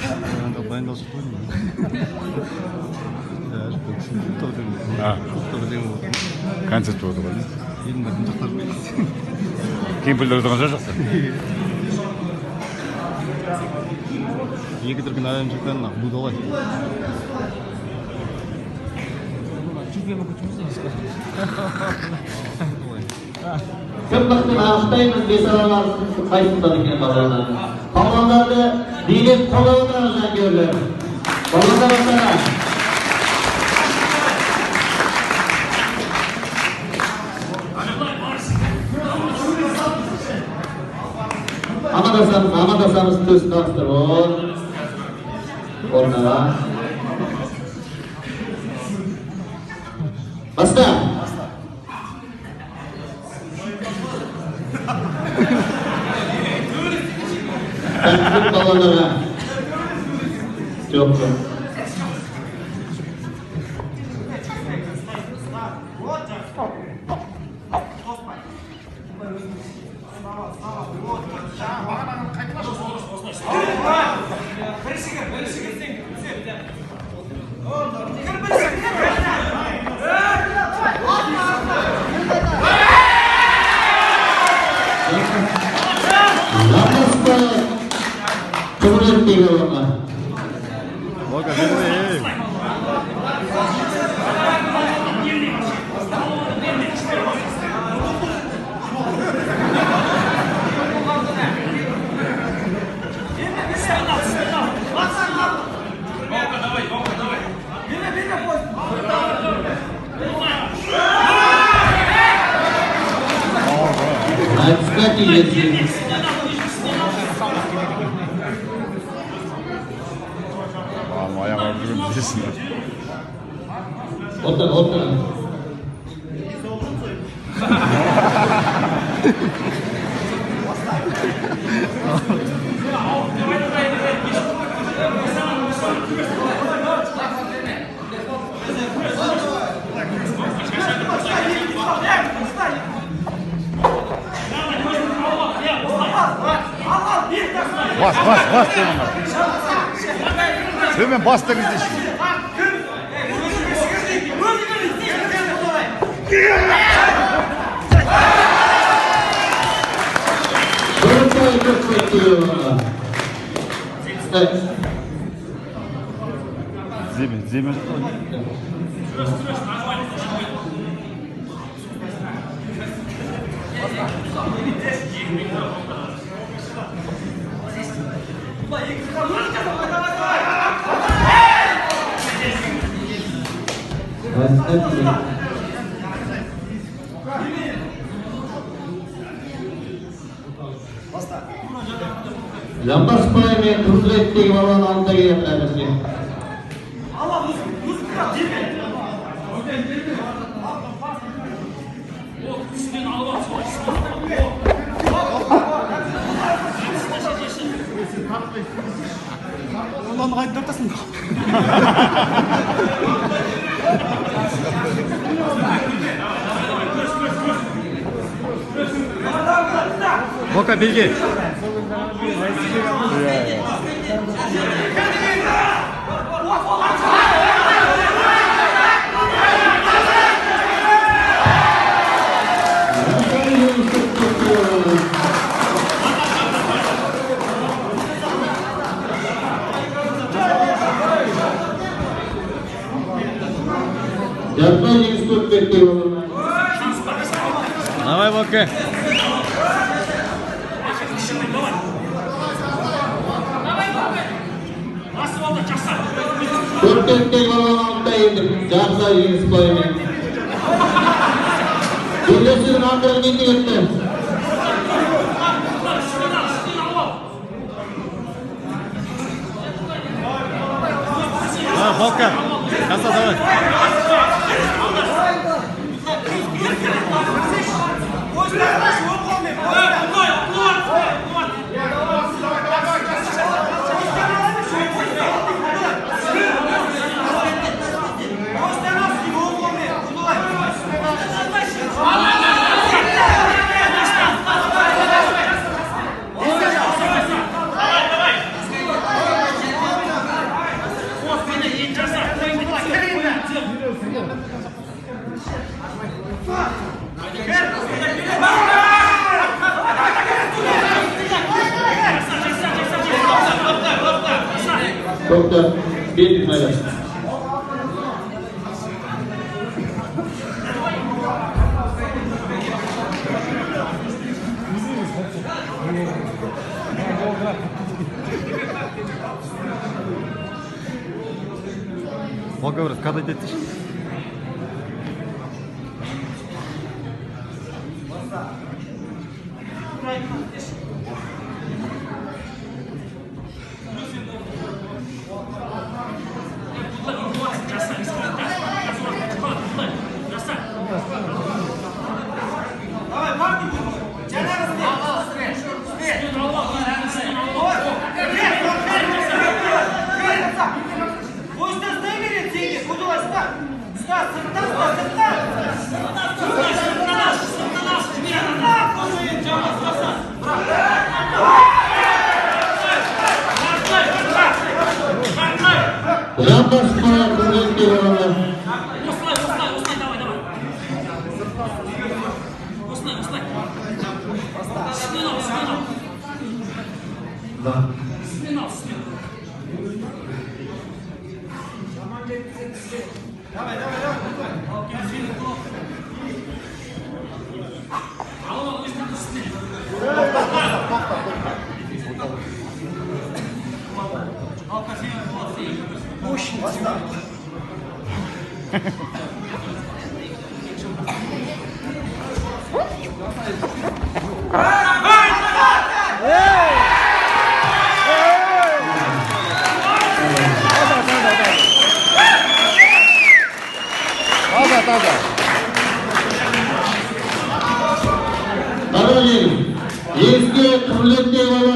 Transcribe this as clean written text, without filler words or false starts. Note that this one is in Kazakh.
Дайындалып қойдым. Концерт болды ғой. Елдің бәрін жақтар. Кемпірлер отырған жер жақсы. Екі дүркін әлем чемпионы будалай. Кім мықтыны анықтаймыз, бес араларының қайсысында екен балалар. Балаларды билеп қолдап отырамыз, жанкүйерлер. Балалар ортаға. Амандасамыз, амандасамыз, төс қағыстырып. Орнаға. Баста. Сәттілік балаларға. Жоқ, жоқ. Жамбасты Қызылреттегі балаларға. Бока, бері. Айтысқа тигенсің. Ана аяқ ауырып жүрген білесің. Отыр, отыр. Бас, бас, бас төмен. Төмен бас та кезде. Төртбай Көкпектегі балаларға. Тіземен, тіземен жақта. Айтысқа тиген. Жамбасбай мен Қызылреттегі баланың алдында келе жатыр әзірше. Онан қайтып тартасың. Бока, белге. Жамбай жеңісті Көкпектегі балалар. Жамбай жеңісті Көкпектегі балалар. Давай, Бока. Көкпектегі балалар алдында енді Жақсы Жеңісбаймен. Белдесудің ақыры не кетті? Давай, Бока. Жаса, давай. Тоқта, бет майдан. Ол говорит, когда етші. Жамбас құрметті балалар. Осылай, осылай, осылай, давай, давай. Осылай, осылай. Үстінен ал, үстінен ал. Үстінен ал, үстінен. Ал, ал, үстінен, үстінен. Таза, таза. Қадірлі жеңіске құрметті.